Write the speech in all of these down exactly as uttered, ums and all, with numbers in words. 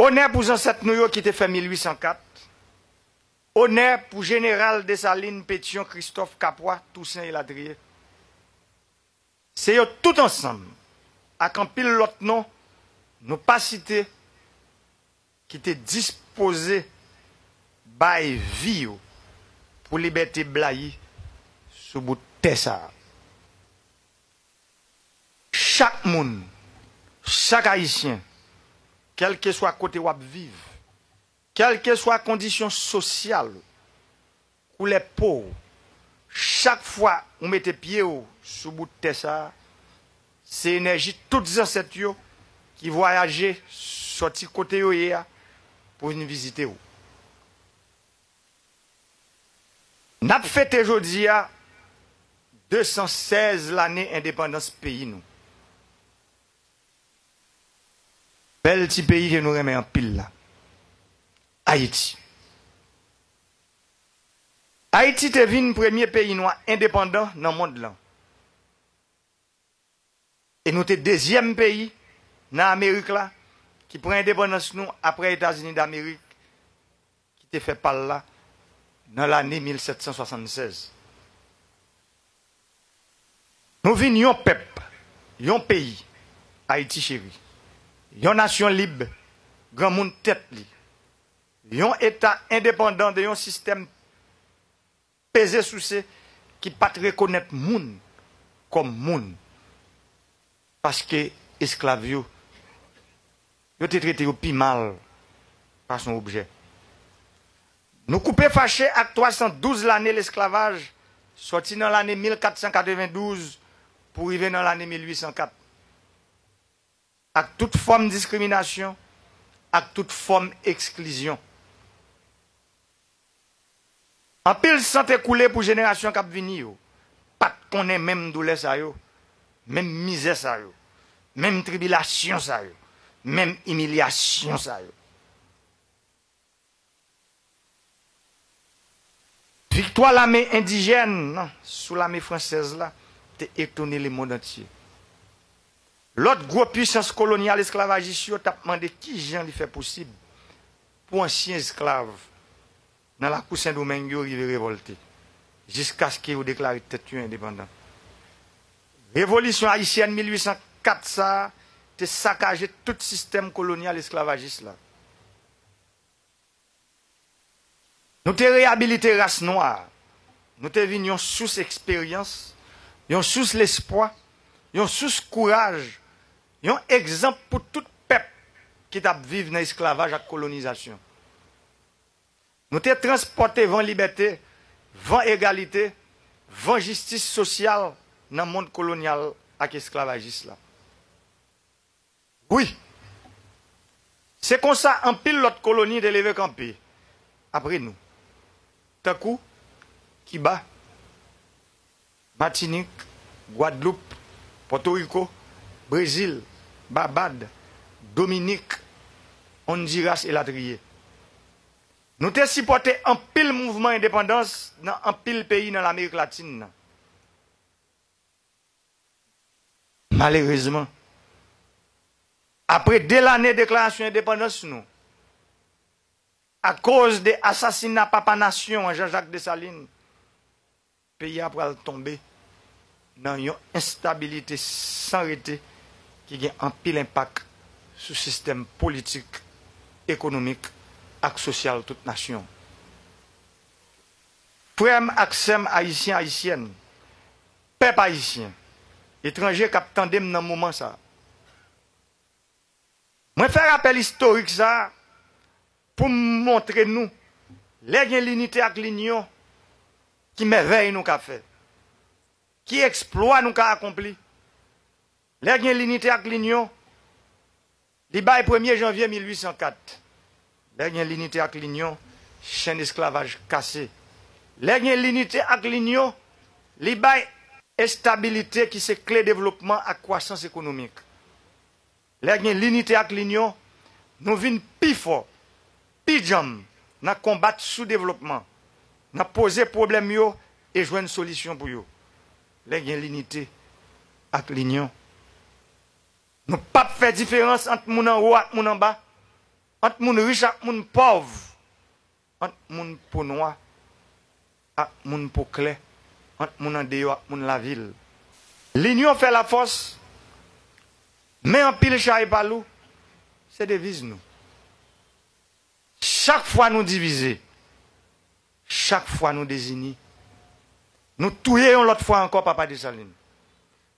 Onè pou zansèt nou yo ki te fè mil uit san kat. Onè pou Jeneral Desalin, Petyon, Kristòf, Kapwa, Tousen elatriye. Se yo tout ansanm, ak anpil lòt non nou pa site, ki te dispoze bay vi yo pou libète blayi sou bout tè sa a. Chak moun, chak Ayisyen, kèlkeswa kote w ap viv, kèlkeswa kondisyon sosyal ou, koulè po w, chak fwa ou mete pye w sou bout tè sa a, se enèji tout zansèt yo ki vwayaje sòti kote yo ye a pou vin vizite w. N ap fete jodi a de san sèz lane endepandans peyi nou. Bèl ti peyi ke nou renmen anpil la, Ayiti. Ayiti te vin premye peyi nwa endepandan nan mond lan. E nou te dezyèm peyi nan Amerik la ki pran endepandans nou apre Etazini Damerik ki te fè pa l la nan lane mil sèt san swasannsèz. Nou vin yon pèp, yon peyi, Ayiti cheri, yon nasyon lib, granmoun tèt li, yon eta endepandan de yon sistèm peze souse ki pa t rekonèt moun kòm moun, paske esklav yo, yo te trete yo pi mal pase yon objè. Nou koupe fache ak twa san douz lane lesklavaj, sòti nan lane mil kat san katrevendouz pou rive nan lane mil uit san kat, ak tout fòm diskriminasyon, ak tout fòm eksklizyon. Anpil san te koule pou jenerasyon k ap vini yo pa t konnen menm doulè sa yo, menm mizè sa yo, menm tribilasyon sa yo, menm imilyasyon sa yo. Viktwa lame endijèn nan sou lame fransèz la te etone lemonn antye. Lòt gwo pisans kolonyal esklavajis yo t ap mande kijan li fè posib pou ansyen esklav nan lakou Sendomeng yo rive revòlte, jiskaske yo deklare tèt yo endepandan. Revolisyon ayisyèn mil uit san kat sa a te sakaje tout sistèm kolonyal esklavajis la. Nou te reyabilite ras nwa a. Nou te vin yon sous eksperyans, yon sous lespwa, yon sous kouraj, yon egzanp pou tout pèp ki t ap viv nan esklavaj ak kolonizasyon. Nou te transpòte van libète, van egalite, van jistis sosyal nan mond kolonyal ak esklavajis la. Wi, se konsa anpil lòt koloni te leve kanpe apre nou, tankou Kiba, Matinik, Gwadloup, Pòtoriko, Brezil, Babad, Dominik, Ondiras elatriye. Nou te sipòte anpil mouvman endepandans nan anpil peyi nan Lamerik Latin nan. Malerezman, apre de lane deklarasyon endepandans nou, akoz de asasina papa nasyon an Jean-Jacques Dessalines, peyi a pral tonbe nan yon enstabilite san rete ki gen anpil enpak sou sistèm politik, ekonomik ak sosyal tout nasyon. Frè m ak sè m ayisyen, ayisyèn, pèp ayisyen, etranje k ap tande m nan moman sa a. Mwen fè rapèl istorik sa a pou m montre nou lè gen linite ak linyon, ki mèvèy nou ka fè, ki eksplwa nou ka akonpli. Lè gen linite ak linyon, li bay premye janvye mil uit san kat. Lè gen linite ak linyon, chenn esklavaj kase. Lè gen linite ak linyon, li bay estabilite ki se kle devlopman ak kwasans ekonomik. Lè gen linite ak linyon, nou vin pi fò, pi djanm nan konbat soudevlopman, nan poze pwoblèm yo e jwenn solisyon pou yo. Lè gen linite ak linyon, nou p ap fè diferans ant moun anwo ak moun anba. ant moun rich ak moun pòv, ant moun po nwa ak moun po klè, ant moun andeyò ak moun lavil. Linyon fè lafòs, men anpil chay pa lou, se deviz nou. Chak fwa nou divize, chak fwa nou dezini, nou touye yon lòt fwa ankò Papa Desalin.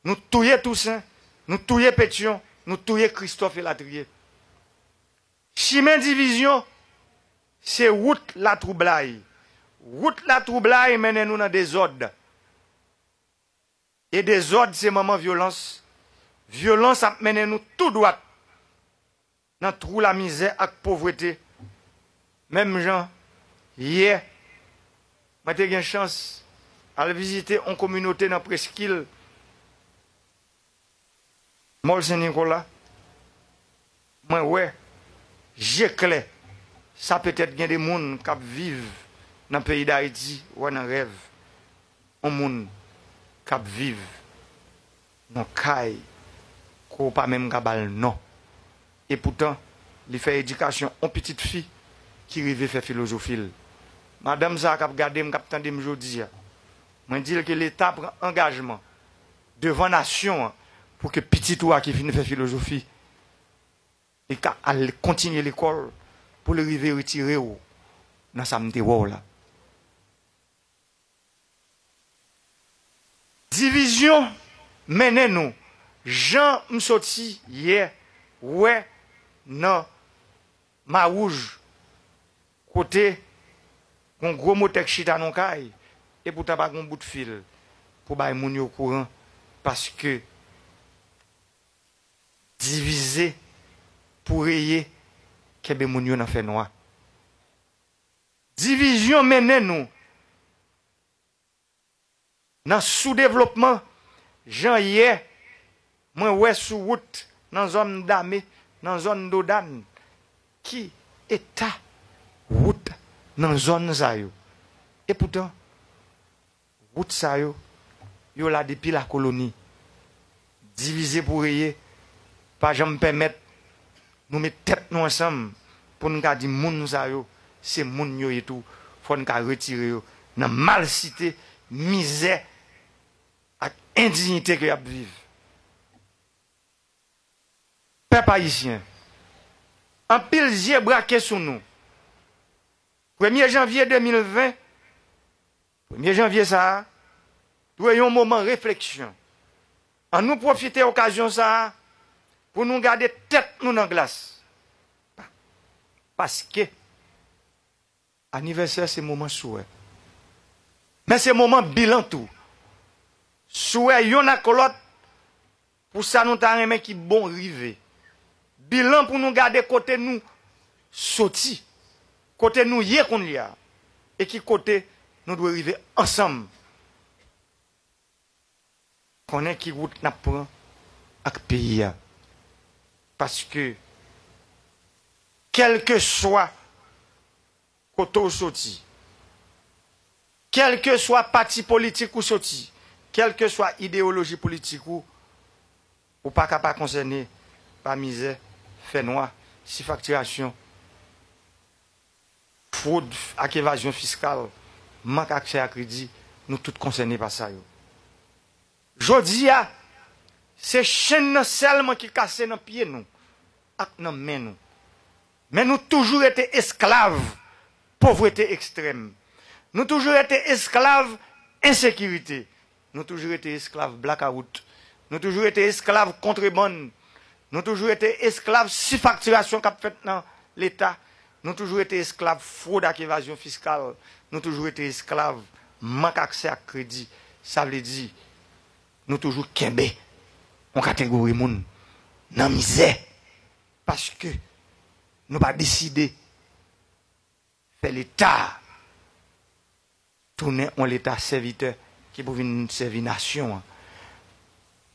Nou touye Tousen, nou touye Petyon, nou touye Kristòf elatriye. Chimen divizyon se wout latwoublay. Wout latwoublay mennen nou nan dezòd. E dezòd se manman vyolans. Vyolans ap mennen nou tou dwat nan twou lamizè ak povrete. Menm jan yè, mwen te gen chans al vizite yon kominote nan preskil Mòl Sen Nikola, mwen wè je klè, sa petèt gen de moun k ap viv nan peyi Dayiti, wè nan rèv, yon moun k ap viv nan kay ke w pa menm ka ba l non. Epoutan, li fè edikasyon yon pitit fi ki rive fè filozofi l. Madanm sa a k ap gade m, k ap tande m jodi a, mwen di l ke Leta pran angajman devan nasyon an pou ke pitit ou a ki fin fè filozofi, li ka al kontinye lekòl pou li rive retire w nan sa m te wè w la. Divizyon mennen nou, jan m soti yè, wè nan Mawouj, kote yon gwo motè k chita nan kay, epoutan pa gen yon bout fil pou bay moun yo kouran, paske divize pou reye, kenbe moun yo nan fènwa. Divizyon mennen nou nan soudevlopman, jan yè mwen wè sou wout nan zòn Dame, nan zòn Dodàn, ki eta wout nan zòn sa yo. Epoutan, wout sa yo, yo la depi lakoloni. Divize pou reye, pa janm pèmèt nou met tèt nou ansanm pou n ka di moun sa yo, se moun yo ye tou. Fò n ka retire yo nan malsite, mizè ak endiyite ke y ap viv. Pèp ayisyen, anpil zye brake sou nou. Premye janvye de mil ven, premye janvye sa a, dwe yon moman refleksyon. Ann nou pwofite okazyon sa a pou nou gade tèt nou nan glas. Paske anivèsè se moman souwè. Men se moman bilan tou. Souwè yonn ak lòt pou sa nou ta renmen ki bon rive. Bilan pou nou gade kote nou soti, kote nou ye kounye a, e ki kote nou dwe rive ansanm. Konnen ki wout n ap pran ak peyi a. Paske, kèlkeswa kote w soti, kèlkeswa pati politik ou soti, kèlkeswa ideyoloji politik ou, ou pa ka pa konsène pa mizè, fènwa, sifaktirasyon, fwod ak evazyon fiskal, mank aksè a kredi, nou tout konsène pa sa yo. Jodi a, se chenn nan sèlman ki kase nan pye nou ak nan men nou. Men nou toujou rete esklav povrete ekstrèm. Nou toujou rete esklav ensekirite. Nou toujou rete esklav blakawout. Nou toujou rete esklav kontrebann. Nou toujou rete esklav sifaktirasyon k ap fèt nan Leta. Nou toujou rete esklav fwod ak evazyon fiskal. Nou toujou rete esklav mank aksè ak kredi. Sa vle di, nou toujou kenbe yon kategori moun nan mizè. Paske nou pa deside fè Leta a tounen yon Leta sèvitè ki pou vin sèvi nasyon an.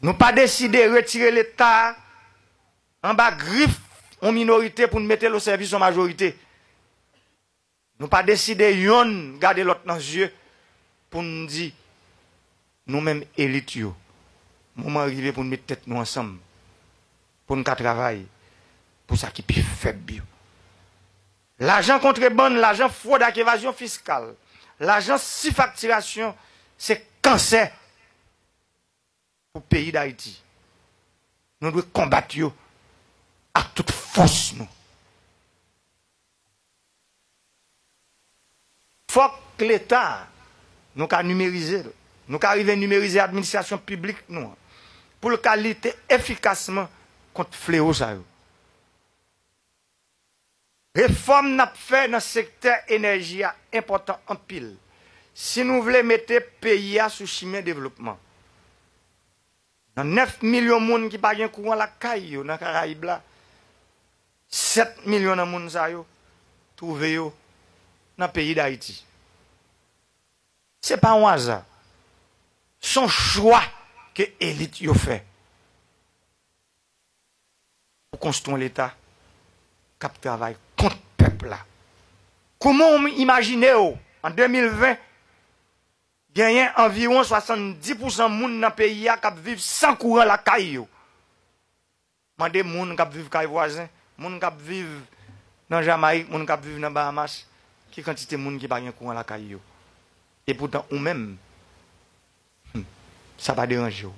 Nou pa deside retire Leta a anba grif yon minorite pou n mete l o sèvis yon majorite. Nou pa deside yonn gade lòt nan zye pou n di, nou menm elit yo, moman rive pou n met tèt nou ansanm, pou n ka travay pou sa ki pi fèb yo. Lajan kontrebann, lajan fwòd ak evazyon fiskal, lajan sifaktirasyon, se kansè pou peyi Dayiti. Nou dwe konbat yo ak tout fòs nou. Fòk Leta, nou ka nimerize l. Nou ka rive nimerize administrasyon piblik nou an, pou l ka lite efikasman kont flewo sa yo. Refòm n ap fè nan sektè enèji a enpòtan anpil si nou vle mete peyi a sou chimen devlopman. Nan nèf milyon moun ki pa gen kouran lakay yo nan Karayib la, sèt milyon nan moun sa yo twouve yo nan peyi Dayiti. Se pa yon aza. Se yon chwa ke elit yo fè pou konstwi yon Leta k ap travay kont pèp la. Kòman w imajine w, an de mil ven, genyen anviwon swasanndis pousan moun nan peyi a k ap viv san kouran lakay yo? Mande moun k ap viv kay vwazen, moun k ap viv nan Jamayik, moun k ap viv nan Bahamas, ki kantite moun ki pa gen kouran lakay yo. Epoutan, ou menm, hmm, sa pa deranje w.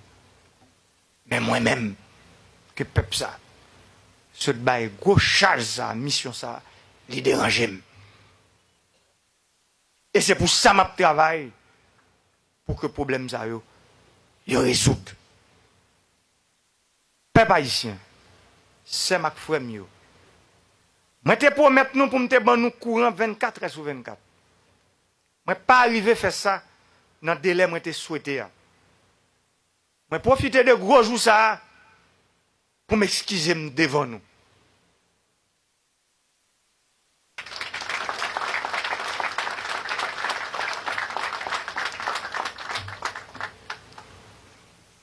Men mwen menm, ke pèp sa sot bay gwo chaj sa, misyon sa, li deranje m. E se pou sa m ap travay, pou ke pwoblèm sa yo, yo rezoud. Pèp ayisyen, sè m ak frè m yo, mwen te pwomèt nou pou m te ban nou kouran vennkatrè sou vennkat. Mwen pa rive fè sa nan delè mwen te swete a. Mwen pwofite de gwo jou sa a pou m eskize m devan nou.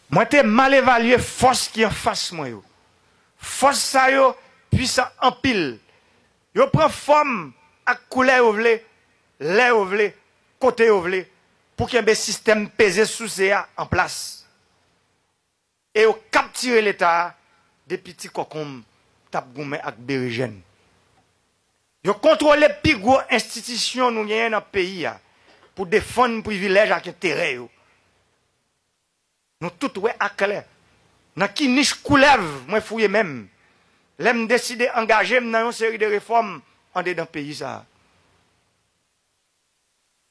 Mwen te mal evalye fòs ki anfas mwen yo. Fòs sa yo pwisan anpil. Yo pran fòm ak koulè yo vle, lè yo vle, kote yo vle, pou kenbe sistèm peze souse a an plas. E yo kaptire Leta a depi ti kòkonm t ap goumen ak berejèn. Yo kontwole pi gwo enstitisyon nou genyen nan peyi a pou defann privilèj ak enterè yo. Nou tout wè aklè nan ki nich koulèv mwen fouye men m lè m deside angaje m nan yon seri de refòm andedan peyi sa a.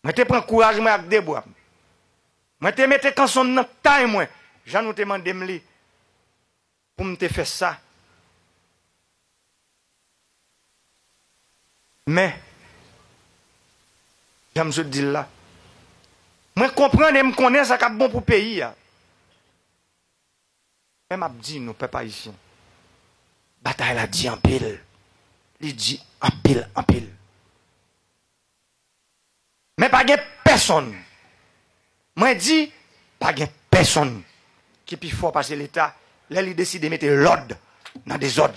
Mwen te pran kouraj mwen ak de bra m. Mwen te mete kanson m nan tay mwen, jan nou te mande m li pou m te fè sa. Men, jan m sot di l la, mwen konprann e m konnen sa k ap bon pou peyi a. Men m ap di nou, pèp ayisyen, batay la di anpil. Li di anpil, anpil. Men pa gen pèsonn. Mwen di, pa gen pèsonn ki pi fò pase Leta lè li deside mete lòd nan dezòd.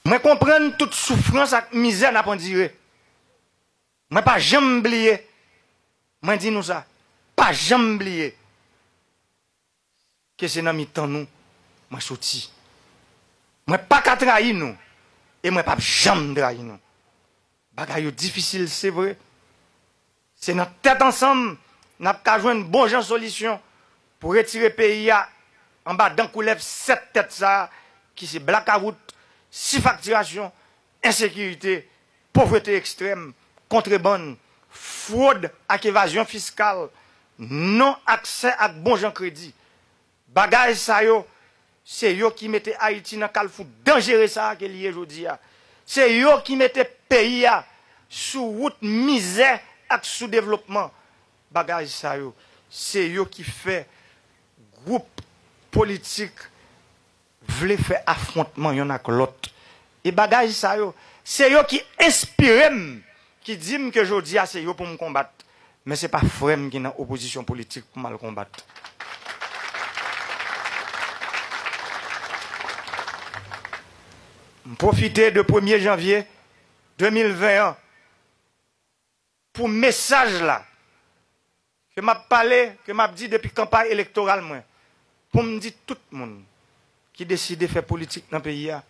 Mwen konprann tout soufrans ak mizè n ap andire. Mwen pa janm bliye. Mwen di nou sa, pa janm bliye ke se nan mitan nou mwen soti. Mwen pa ka trayi nou, e mwen p ap janm trayi nou. Bagay yo difisil, se vre. Se nan tèt ansanm n ap ka jwenn bon jan solisyon pou retire peyi a anba dan koulèv sèt tèt sa a, ki se blakawout, sifaktirasyon, ensekirite, povrete ekstrèm, kontrebann, fwod ak evazyon fiskal, non aksè ak bon jan kredi. Bagay sa yo, se yo ki mete Ayiti nan kalfou danjere sa a ke li ye jodi a. Se yo ki mete peyi a sou wout mizè ak soudevlopman. Bagay sa yo, se yo ki fè gwoup politik vle fè afwontman yonn ak lòt. E bagay sa yo, se yo ki enspire m, ki di m ke jodi a se yo pou m konbat. Men se pa frè m ki nan opozisyon politik pou m al konbat. M pwofite de premye janvye de mil ven an pou mesaj la ke m ap pale, ke m ap di depi kanpay elektoral mwen. Pou m di tout moun ki deside fè politik nan peyi a,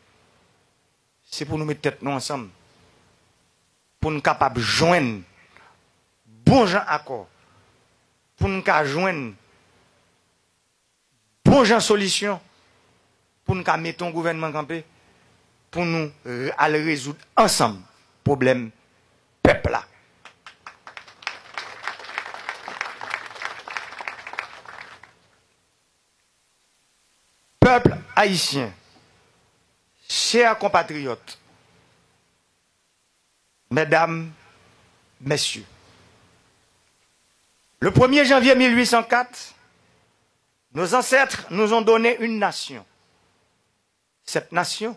se pou nou met tèt nou ansanm, pou n kapab jwenn bon jan akò, pou n ka jwenn bon jan solisyon, pou n ka mete yon gouvènman kanpe, pou nou re-, al rezoud ansanm pwoblèm pèp la. Pèp ayisyen, chè konpatriyòt, medam, mesye, le premier janvier mille huit cent quatre, nos ancêtres nous ont donné une nation. Cette nation,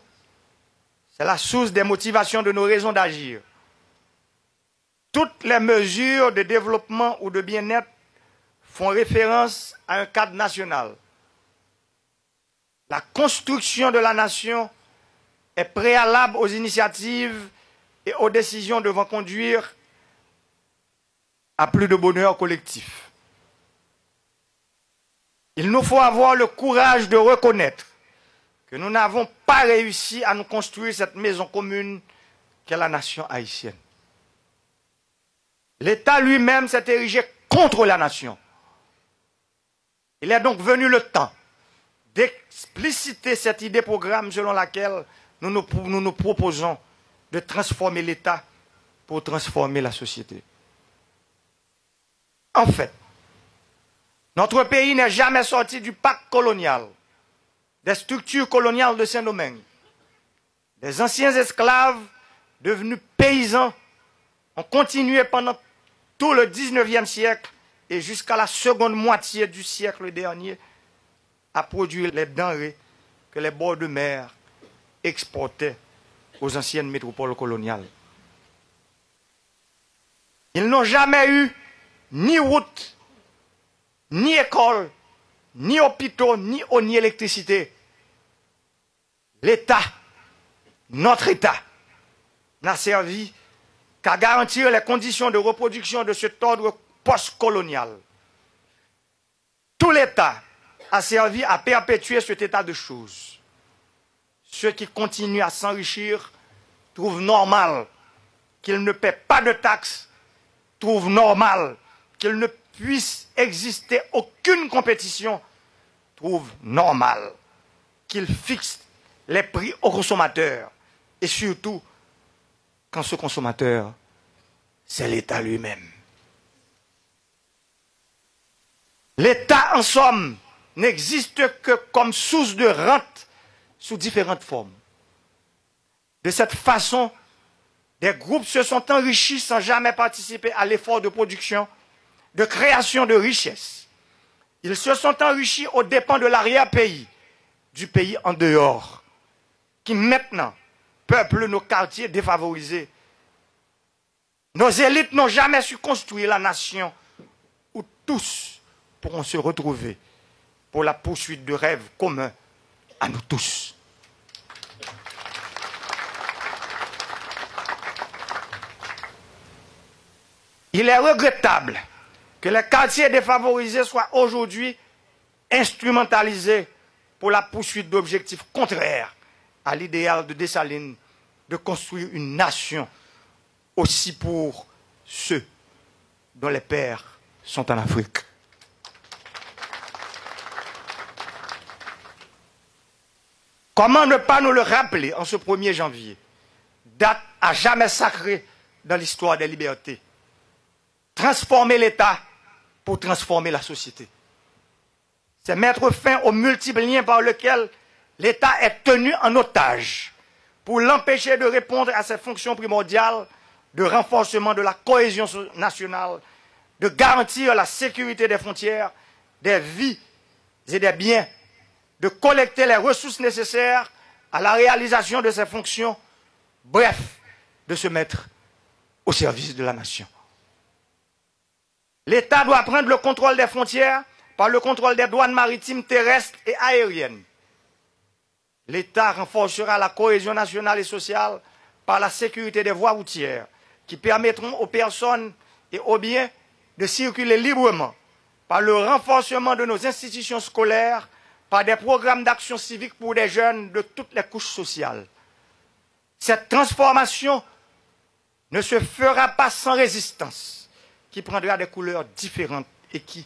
c'est la source des motivations de nos raisons d'agir. Toutes les mesures de développement ou de bien-être font référence à un cadre national. La construction de la nation est préalable aux initiatives et aux décisions devant conduire à plus de bonheur collectif. Il nous faut avoir le courage de reconnaître que nous n'avons pas réussi à nous construire cette maison commune qu'est la nation haïtienne. L'État lui-même s'est érigé contre la nation. Il est donc venu le temps d'expliciter cette idée programme selon laquelle nous nous, nous nous proposons de transformer l'État pour transformer la société. En fait, notre pays n'est jamais sorti du pacte colonial, des structures coloniales de Saint-Domingue. Les anciens esclaves, devenus paysans, ont continué pendant tout le dix-neuvième siècle et jusqu'à la seconde moitié du siècle dernier à produire les denrées que les bords de mer exportaient aux anciennes métropoles coloniales. Ils n'ont jamais eu ni route, ni école, ni hôpitaux, ni eau, ni électricité. L'État, notre État, n'a servi qu'à garantir les conditions de reproduction de cet ordre postcolonial. Tout l'État a servi à perpétuer cet état de choses. Ceux qui continuent à s'enrichir trouvent normal qu'ils ne paient pas de taxes, trouvent normal qu'il ne puisse exister aucune compétition, trouvent normal qu'ils fixent les prix aux consommateurs et surtout quand ce consommateur, c'est l'État lui-même. L'État, en somme, n'existe que comme source de rente sous différentes formes. De cette façon, des groupes se sont enrichis sans jamais participer à l'effort de production, de création de richesses. Ils se sont enrichis aux dépens de l'arrière-pays, du pays en dehors, qui maintenant peuple nos quartiers défavorisés. Nos élites n'ont jamais su construire la nation où tous pourront se retrouver pour la poursuite de rêves communs à nous tous. Il est regrettable que les quartiers défavorisés soient aujourd'hui instrumentalisés pour la poursuite d'objectifs contraires à l'idéal de Dessalines de construire une nation aussi pour ceux dont les pères sont en Afrique. Comment ne pas nous le rappeler en ce premier janvier, date à jamais sacrée dans l'histoire des libertés ? Transformer l'État pour transformer la société. C'est mettre fin aux multiples liens par lesquels l'État est tenu en otage pour l'empêcher de répondre à ses fonctions primordiales de renforcement de la cohésion so-, nationale, de garantir la sécurité des frontières, des vies et des biens, de collecter les ressources nécessaires à la réalisation de ses fonctions, bref, de se mettre au service de la nation. L'État doit prendre le contrôle des frontières par le contrôle des douanes maritimes, terrestres et aériennes. L'État renforcera la cohésion nationale et sociale par la sécurité des voies routières qui permettront aux personnes et aux biens de circuler librement, par le renforcement de nos institutions scolaires, par des programmes d'action civique pour des jeunes de toutes les couches sociales. Cette transformation ne se fera pas sans résistance, qui prendra des couleurs différentes et qui,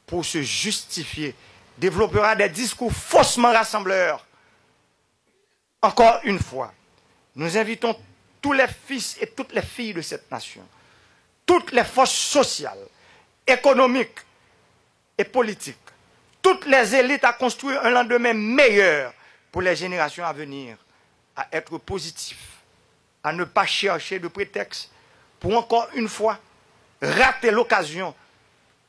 pour se justifier, développera des discours faussement rassembleurs. Encore une fois, nous invitons tous les fils et toutes les filles de cette nation, toutes les forces sociales, économiques et politiques, toutes les élites à construire un lendemain meilleur pour les générations à venir, à être positifs, à ne pas chercher de prétexte pour encore une fois rater l'occasion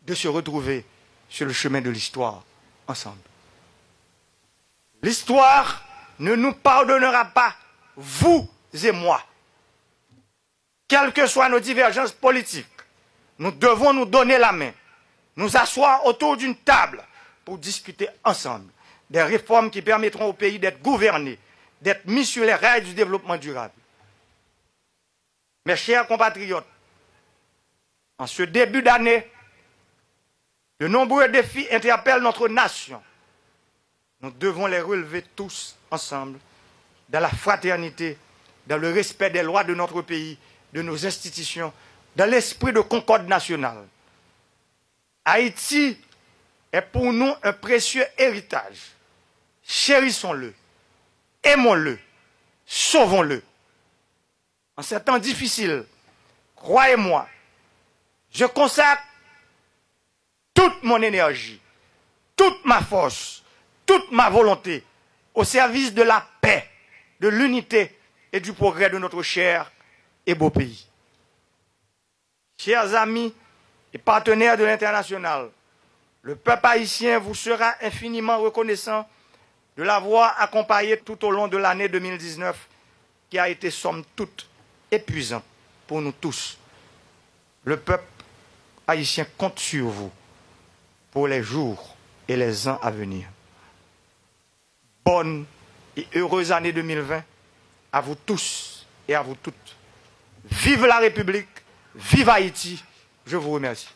de se retrouver sur le chemin de l'histoire ensemble. L'histoire ne nous pardonnera pas, vous et moi. Quelles que soient nos divergences politiques, nous devons nous donner la main, nous asseoir autour d'une table pour discuter ensemble des réformes qui permettront au pays d'être gouverné, d'être mis sur les rails du développement durable. Mes chers compatriotes, en ce début d'année, de nombreux défis interpellent notre nation. Nous devons les relever tous ensemble, dans la fraternité, dans le respect des lois de notre pays, de nos institutions, dans l'esprit de concorde nationale. Haïti est pour nous un précieux héritage. Chérissons-le, aimons-le, sauvons-le. En ces temps difficiles, croyez-moi, je consacre toute mon énergie, toute ma force, toute ma volonté au service de la paix, de l'unité et du progrès de notre cher et beau pays. Chers amis et partenaires de l'international, le peuple haïtien vous sera infiniment reconnaissant de l'avoir accompagné tout au long de l'année deux mille dix-neuf, qui a été somme toute épuisante pour nous tous. Le peuple haïtien compte sur vous pour les jours et les ans à venir. Bonne et heureuse année deux mille vingt à vous tous et à vous toutes. Vive la République, vive Haïti. Je vous remercie.